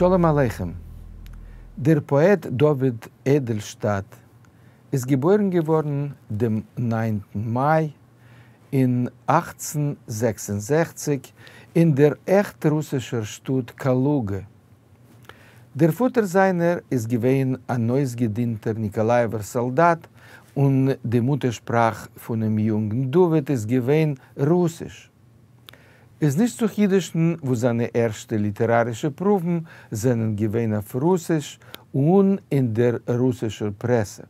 שלום עליכם. דער פאעט דוד עדעלשטאט איז געבוירן געווארן דעם ניינטן מאי אין 1866 אין דער עכט רוסישער שטאט קאלוגע. דער פאטער זיינער איז געווען אן אויסגעדינטער ניקאלאיעווער סאלדאט און די מוטערשפראך פונעם יונגן דוד איז געווען רוסיש. איז נישט צו חידוש'ן וואס זיינע ערשטע ליטערארישע פרואוון זענען געווען אויף רוסיש און אין דער רוסישער פרעסע.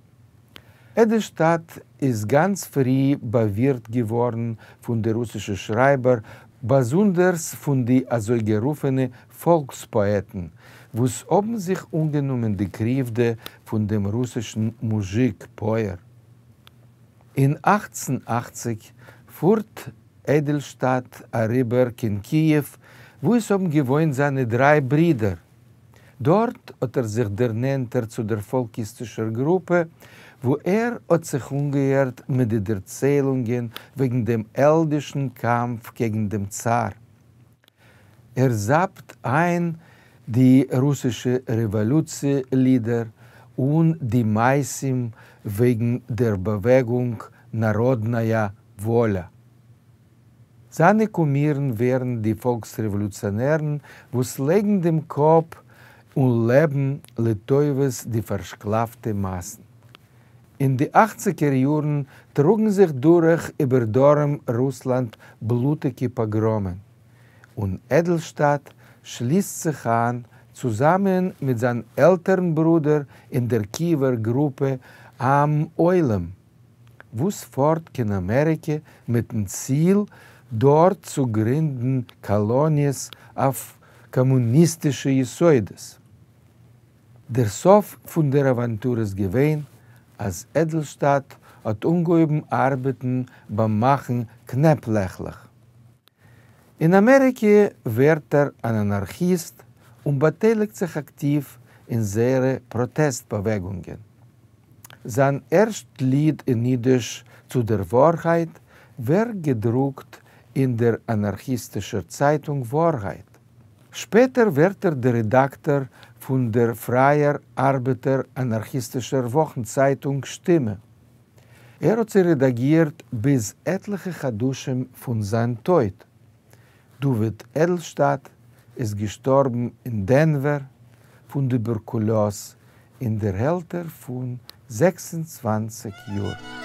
עדעלשטאט איז גאנץ פרי באווירט געווארן פון די רוסישע שרייבער, באזונדערס פון די אזוי-גערופענע פאלקס-פאעטן, וואס האבן זיך אנגענומען די קריוודע פון דעם רוסישן מוזשיק, פויער. אין 1880 פארט עדעלשטאט אריבער קיין קיעוו, וואו עס האבן געוואוינט זיינע דריי ברידער. דארט האט ער זיך דערנענטערט צו דער פאלקיסטישער גרופע, וואו ער האט זיך אנגעהערט מיט די דערציילונגען וועגן דעם העלדישן קאמף קעגן דעם צאר. ער זאפט איין די רוסישע רעוואלוציע לידער און די מעשים וועגן דער באוועגונג נאראדנאיא וואליא. זיינע קומירן ווערן די פאלקס-רעוואלוציאנערן וואס לייגן דעם קאפ און לעבן לטובת די פארשקלאפטע מאסן. אין די אכציגער יארן טראגן זיך דורך איבער דרום רוסלאנד בלוטיגע פאגראמען, און עדעלשטאט שליסט זיך איין צוזאמען מיט זיין עלטערן ברודער אין דער קיעווער גרופע עם עולם, וואס פארט קיין אמעריקע מיטן ציל דארט צו גרינדן קאלאניעס אויף קאמוניסטישע יסודות. דער סוף פון דער אוואנטור איז געווען אז עדעלשטאט האט אנגעהויבן ארבעטן ביים מאכן קנעפלעכלעך. אין אמעריקע ווערט ער אן אנארכיסט און באטייליגט זיך אקטיוו אין זייערע פראטעסט באוועגונגען. זיין ערשט ליד אין אידיש צו דער ווארהייט ווערט געדרוקט אין דער אנארכיסטישער צייטונג ווארהייט. שפעטער ווערט ער דער רעדאקטאר פון דער פרייער ארבעטער אנארכיסטישער וואכנצייטונג שטימע. ער האט זי רעדאגירט ביז עטליכע חדשים פון זיין טויט. דוד עדעלשטאט איז געשטארבן אין דענווער פון טובערקולאז אין דער עלטער פון 26 יאר.